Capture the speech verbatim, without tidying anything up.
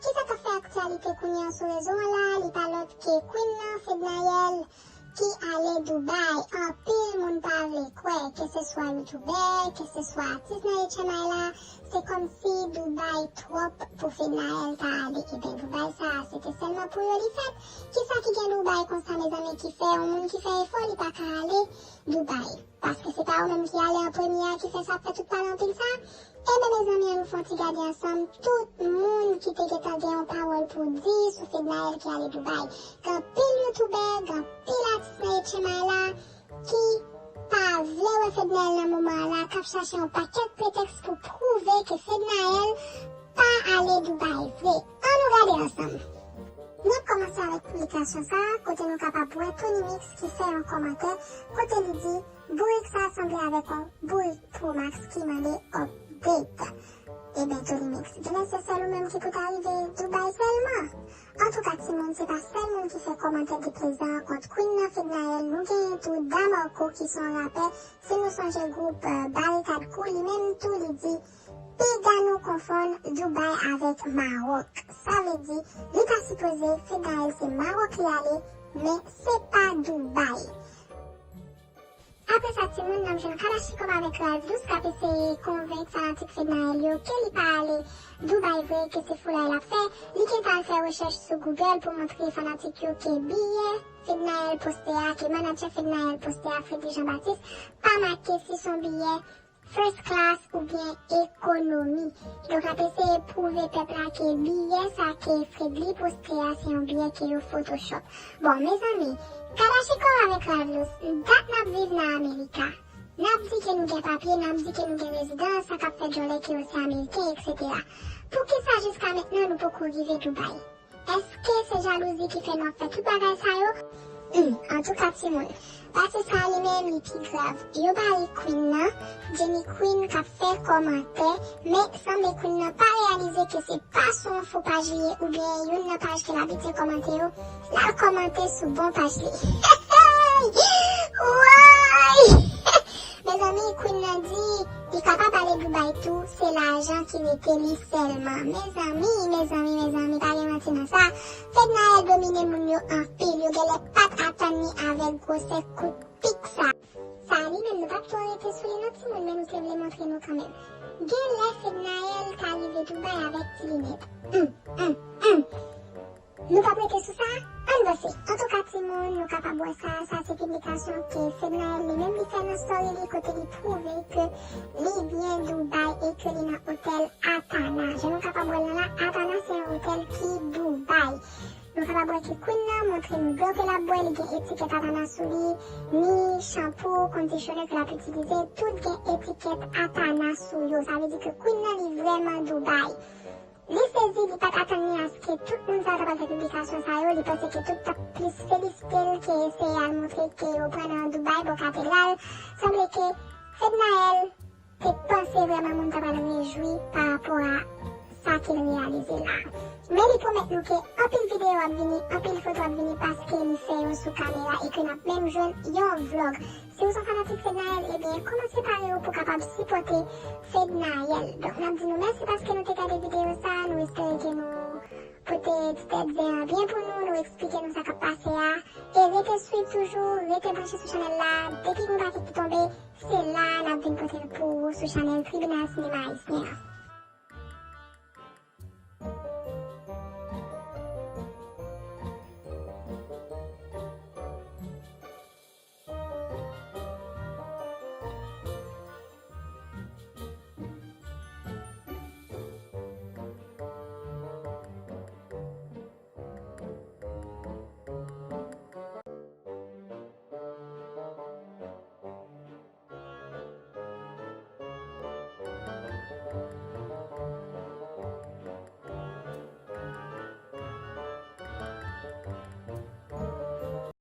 Kisa k ap fè aktyalite kounye a sou rezo an la? Li pa lòt ke Queen nan, Fednaelle, ki ale Dubai. Anpil moun pa vle kwè, ke se swa youtubè, ke se swa atis nan H M I la, se kòmsi Dubai twòp pou Fednaelle ta ale. Ebyen, Dubai sa a, se te sèlman pou yo li fèt. Kisa ki gen Dubai konsa, mezanmi, ki fè yon moun ki fè efò, li pa ka ale Dubai? Paske se pa ou menm ki ale an premye a ki fè sa ap fè tout pale anpil sa. Ebyen, mezanmi, ann nou fè yon ti gade ansanm tout moun ki te gentan gen yon pawòl pou di sou Fednaelle ki ale Dubai. Gen anpil youtubè, gen anpil atis nan H M I la ki pa vle wè Fednaelle nan moman an la, k ap chache yon pakèt pretèks pou pwouve ke Fednaelle pa ale Dubai vre. Ann nou gade ansanm. Nou ap kòmanse avèk piblikasyon sa a, kote nou kapab wè Tony Mix ki fè yon kòmantè, kote li di, bourik sa a sanble avèk yon bourik Pro Max ki mande update. Ebyen, Tony Mix, genlè se sèl ou menm ki pou ta rive Dubai sèlman? Antouka, timoun, se pa sèl moun ki fè kòmantè deplezan kont Queen nan, Fednaelle, nou genyen tou Da Marco ki se yon rapè, si nou sonje gwoup, euh, Barikad Crew, li menm tou, li di, piga nou konfonn Dubai avèk Mawòk. Sa vle di, li ta sipoze, Fednaelle, se Mawòk li ale, men se pa Dubai. Apre sa, timoun, n ap jwenn Kadashikov avèk Ralph Douce k ap eseye konvenk fanatik Fednaelle yo ke li pa ale Dubai vre, ke se foulay l ap fè. Li gentan al fè rechèch sou Google pou montre fanatik yo ke biyè Fednaelle poste a, ke manadjè Fednaelle poste a, Freddy Jean Baptiste, pa make si se yon biyè first class oubyen ekonomi. Donk, l ap eseye pwouve pèp la ke biyè sa ke Fredly poste a, se yon biyè ke yo Photoshop. Bon, mezanmi, Kadashikov avèk Ralph Douce, dat n ap viv nan Amerika. N ap di ke nou gen papye, n ap di ke nou gen rezidans, sa k ap fè djòlè ke yo se Ameriken, etsetera. Poukisa jiska mentnan nou poko rive Dubai? Èske se jalouzi ki fè nou ap fè tout bagay sa yo? Hmm, antouka, timoun, pati sa a li menm, li pi grav. Yo bari Queen nan, Jenny Queen k ap fè kòmantè, men sanble Queen nan pa reyalize ke se pa sou yon fo paj li ye, oubyen youn nan paj ke l abitye kòmante yo, l al kòmante sou bon paj li. Woy! Mezanmi, Queen nan di li kapab ale Dubai tou, se lajan ki rete li sèlman. Mezanmi, mezanmi, mezanmi, pa gen manti nan sa. Fednaelle domine moun yo anpil, yo genlè pa t atann li avèk gwosè kout pik sa. Sa a li menm, nou p ap twò rete sou li non, timoun, men nou te vle montre nou kanmenm. Genlè Fednaelle ka rive Dubai avèk ti linèt. Hum, hum, hum. Nou p ap rete sou sa, ann vanse. Antouka, timoun, nou kapab wè sa, sa se piblikasyon ke Fednaelle li menm li fè nan story li, kote li pwouve ke li byen Dubai e ke li nan otèl Atana. Jan nou kapab wè l la, Atana se yon otèl ki Dubai. Nou kapab wè ke Queen nan montre nou dlo ke l ap bwè, li gen etikèt Atana sou li, ni chanpou, kondisyoner ke l ap itilize, tout gen etikèt Atana sou yo. Sa vle di ke Queen nan li vrèman Dubai. Li sezi, li pa t atann li aske tout moun sa yo ta pral fè piblikasyon sa yo, li panse ke tout t ap plis felisite l ke eseye al montre ke yo pran nan Dubai bò katedral. Sanble ke Fednaelle te panse vrèman moun ta pral rejwi pa rapò a sa ke l reyalize la. Men li pwomèt nou ke anpil videyo ap vini, anpil foto ap vini paske li fè yo sou kamera e ke n ap menm jwenn yon vlòg. Si w se yon fanatik Fednaelle, ebyen, kòmanse pare w pou w kapab sipòte Fednaelle. Donk, n ap di nou mèsi paske nou te gade videyo sa a. Nou espere ke nou pote ti tèt zen an byen pou nou, nou eksplike nou sa k ap pase a. E rete swiv toujou, rete branche sou chanèl la. Depi gen yon pakèt ki tonbe, se la n ap vin pote l pou ou sou chanèl Tribinal Sinema Ayisyen an.